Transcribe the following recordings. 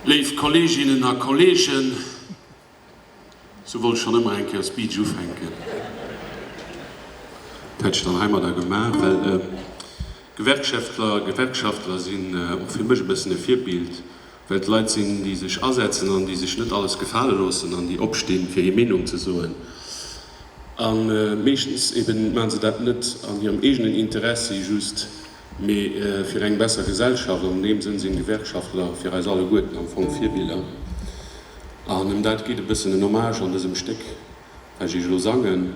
Léif Kolleeginnen a Kolleegen, sou wollt ech schonn ëmmer eng Kéier e Speech ufänken. Dat hätt ech dann heimadder gemaach, well Gewerkschaftler, Gewerkschaftler sinn och fir mech e bëssen e Virbild, well et Leit sinn, déi sech asetzen an déi sech net alles gefale loossen an déi opstinn, fir hir Meenung ze soen. A meeschtens eben maache se dat net an hirem eegenen Interessi just, mee fir eng besser Gesellschaft. An deem Sënn sinn d'Gewerkschaftler fir eis alleguerten am Fong Virbiller. An ëm dat geet e bëssen en Hommage an dësem Stéck, wat ech iech elo sangen,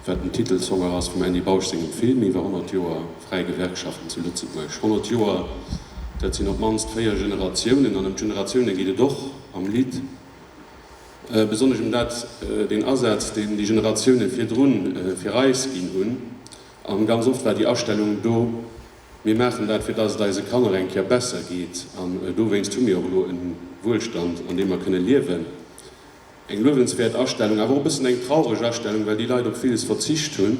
wat den Titelsong och ass vum Andy Bausch sengem Film iwwer 100 Joer fräi Gewerkschaften zu Lëtzebuerg. 100 Joer, dat sinn op d'mannst 4 Generatiounen. An ëm d'Generatioune geet et och am Lidd. Besonnesch ëm dat, deen Asaz, deen déi Generatioune virdrun fir eis ginn hunn. An ganz oft war déi Astellung do, Mir maachen dat, fir dass et eise Kanner eng Kéier besser geet. An dowéinst hu mir och elo e Wuelstand, an deem mer kënne liewen. Eng luewenswäert Astellung, awer och e bëssen eng traureg Astellung, well déi Leit op villes verzicht hunn.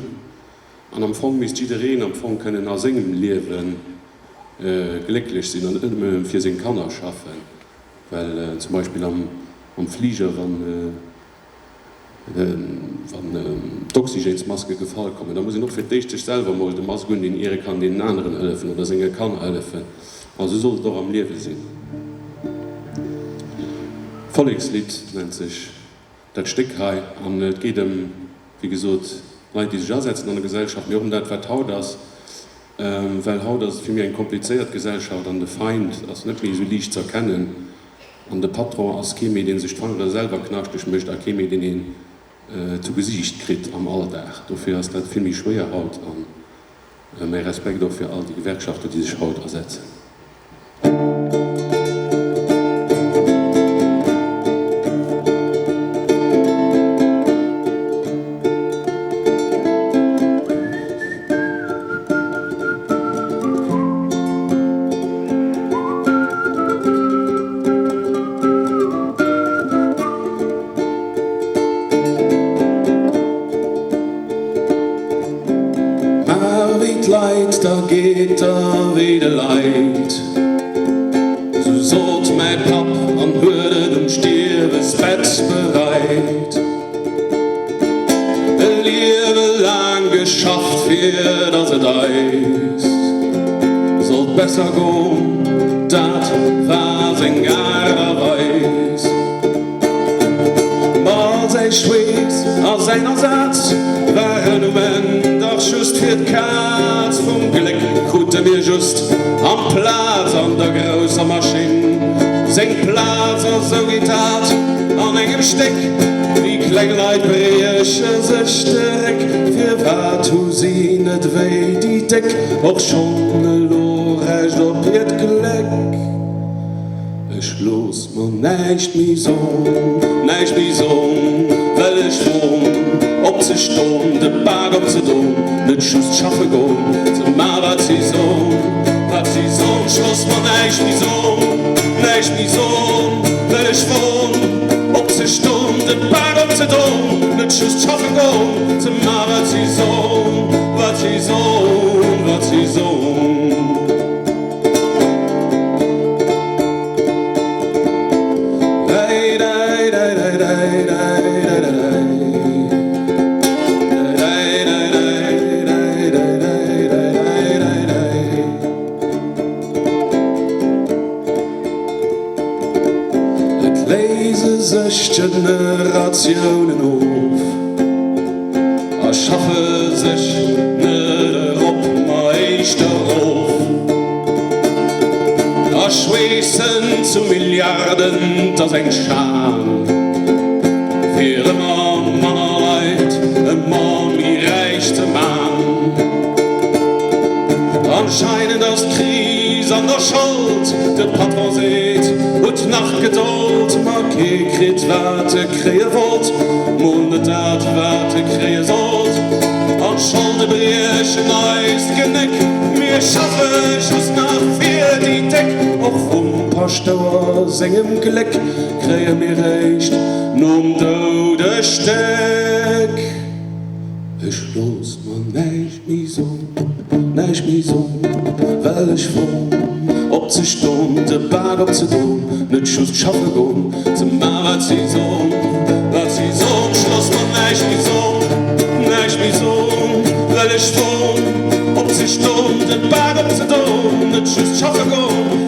An am Fong misst jiddereen am Fong kënnen a sengem Liewe glécklech sinn an net nëmme fir seng Kanner schaffen. Well zum Beispill am Fliger, wann d'Oxygénsmaske gefall kommen, da muss een och fir d'éischt sech selwer emol de Mask undinn, ier e kann deenen aneren hëllefen oder senge Kanner hëllefen. A sou soll et och am Liewe sinn. Vollekslidd nennt sech dat Stéck hei an et geet ëm, wéi gesot, Leit, déi sech asetzen an der Gesellschaft, mee och ëm dat, wat haut ass. Well haut ass et vill méi eng komplizéiert Gesellschaft an de Feind ass net méi esou liicht z'erkennen an de Patron ass kee méi, dee sech d'Fangere selwer knaschteg mécht a kee méi, deen een zu Gesiicht kritt am Alldag. Dofir ass dat vill méi schwéier haut a mäi Respekt och fir all déi Gewerkschafter, déi sech haut asetzen. Maach wéi d'Leit, da geet der wéi de Leit, sou sot mäi Papp an huet et um Stierwesbett bereit. E Liewe laang geschafft, fir datt et eis sollt besser gon, dat war seng Aart a Weis. Ma säi Schweess a säin Asaz waren um Enn dach just fir d'Kaz. Vum Gléck krute mir just amplaz an der grousser Maschinn seng Plaz. A sou geet dat an engem Stéck, déi kleng Leit brieche sech de Réck. Firwat hu si net wéi déi Déck och schonn elo Recht op hiert Gléck? Ech looss mer näischt méi son, näischt méi son, well ech won opzeston, de Bak opzedon, net just schaffe gon, ze ma wat si son, wat si son. Ech looss mer näischt méi son, näischt méi son, well ech won opzeston, de Bak opzedon, net just schaffe gon, ze ma wat si son, wat si son, wat si son. Et léise sech d'Generatiounen of. A schaffe sech net erop, ma éischter erof. A schweessen zu Milliarden, 't ass eng Schan, fir ëmmer manner Leit ëmmer méi räich ze man. Anscheinend ass d'Kris an der Schold, de Patron seet, hutt nach Gedold, ma kee kritt wat e kréie wollt, mol net dat wat e kréie sollt. An d'Scholde briechen eis d'Genéck, mir schaffe just nach fir déi Déck. Och vum Paschtouer sengem Gléck kréie mir réischt nom Doud e Stéck. Ech looss mer näischt méi son, näischt méi son, well ech won. Opzeston, de Bak opzedon, net just schaffe gon, ze man wat si son, wat si son. Ech looss mer näischt méi son, näischt méi son, well ech won, opzeston, de Bak opzedon, net just schaffe gon.